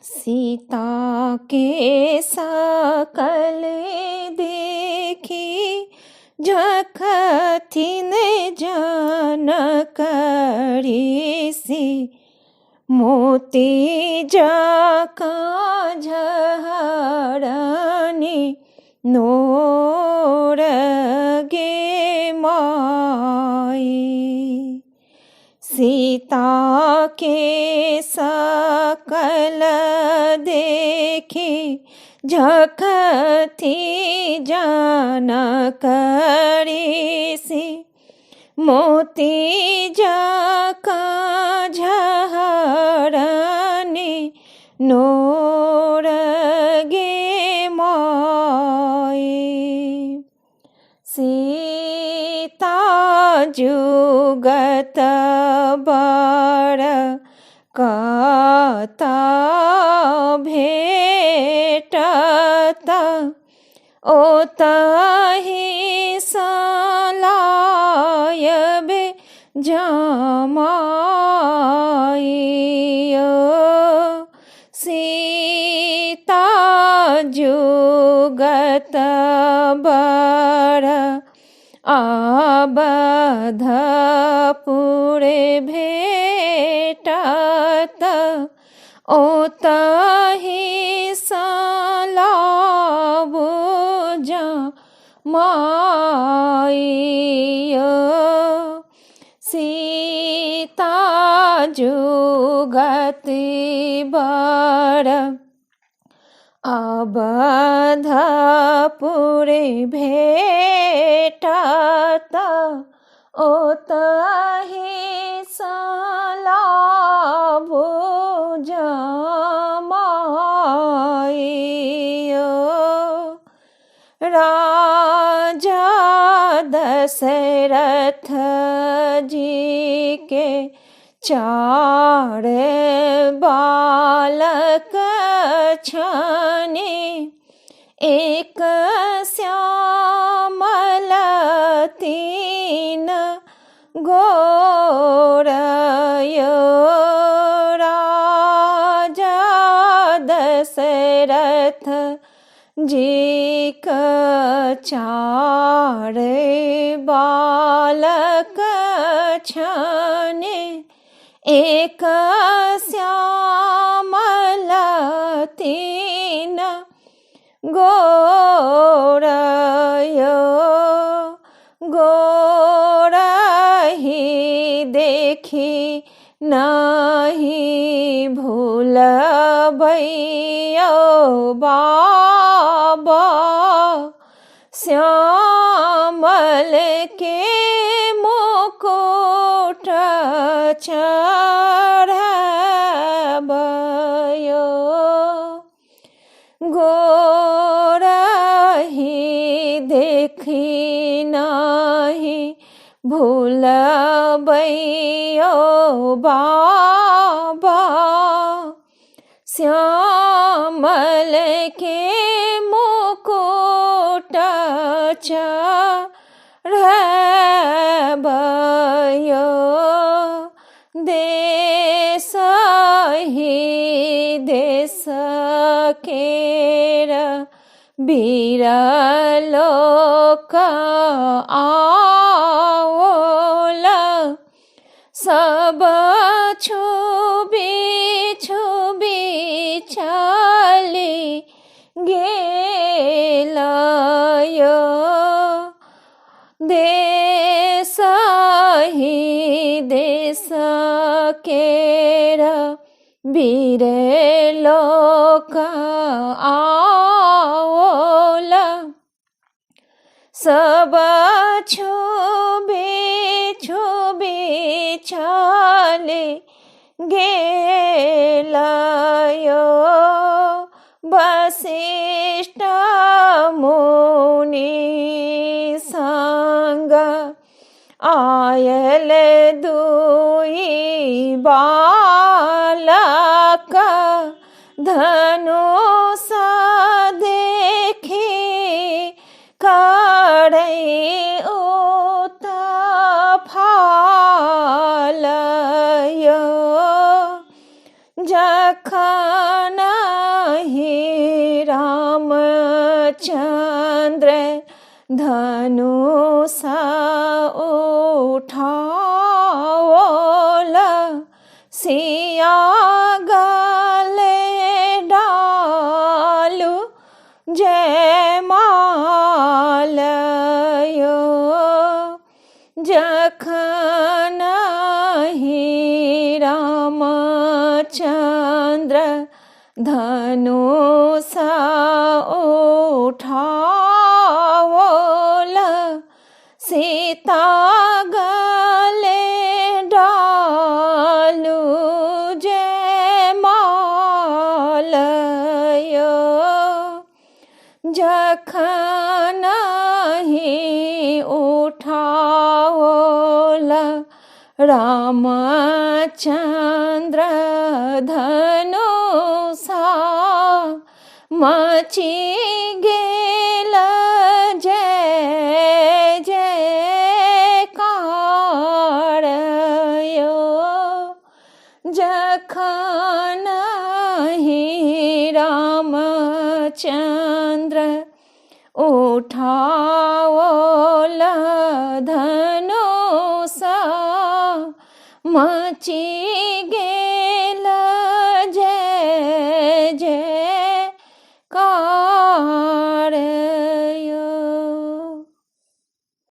सीता के सकल देखी जखथिन जनक ऋषि, मोती जकाँ झरनी नोर गे माई। सीता के सकल देखी जखथि जनक ऋषि, मोती जकाँ झरनी नोर गे माई। सीता जुगत बर कता भेटत, ओतहि सलायबे जमाई। सीता जुगत बर अबधपुर भेटत, ओतहि सलाबु जमाई। सीता जुगत बर अबधपुर भेटत, ओतहि सलाबु जमाई। राजा दशरथ जी के चार बालक छनि, एक श्यामल तीन गोरय। राजा दशरथ जी के चार बालक छनि, एक श्यामल तीन गोरय। गोरहि देखी नहि भूलबैयो बाबा, श्यामल के मुकुट चढ़बयो। गोरहि देखी नहि भूलबैयो बाबा, श्यामल के मुकुट चढ़बयो। देश ही देश केर वीर लोक आओल, सब छुबी छुबी चली गेल। देश ही देश केर वीर लोक आओल, सब छुबी छुबी चली गेल। वशिष्ठ मुनि संग आयल दुई बालक, धनुष देखी करै उतफालय। जखन रामचंद्र धनुष उठाओल, सिया गले डालू जय मालयो। जखन ही रामचंद्र धनुष उठाओल, सीता गले डालू जय मालयो। जखन ही उठाओल रामचंद्र धनुषा, मची गेल जय जयकार यो। जखन ही रामचंद्र उठाओल धनुषा, मची गेल